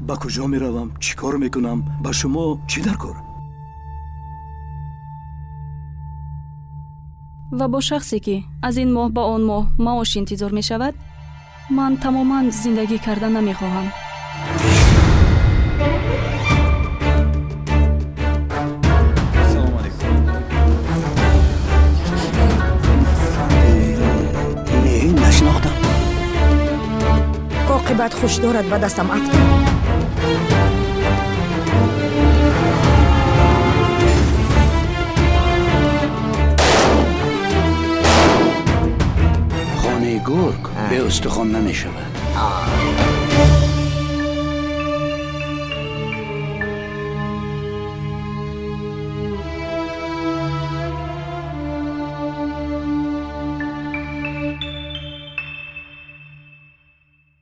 Ба куҷо меравам, чӣ кор мекунам, ба шумо чӣ дар кор? Ва бо шахсе, ки аз ин моҳ ба он моҳ маош интизор мешавад, ман тамоман зиндагӣ карда намехоҳам. Салому алейкум. Не, нашинохтам. Оқибат хуш дорад, ба дастам афтад. Хонаи гург беустухон намешавад.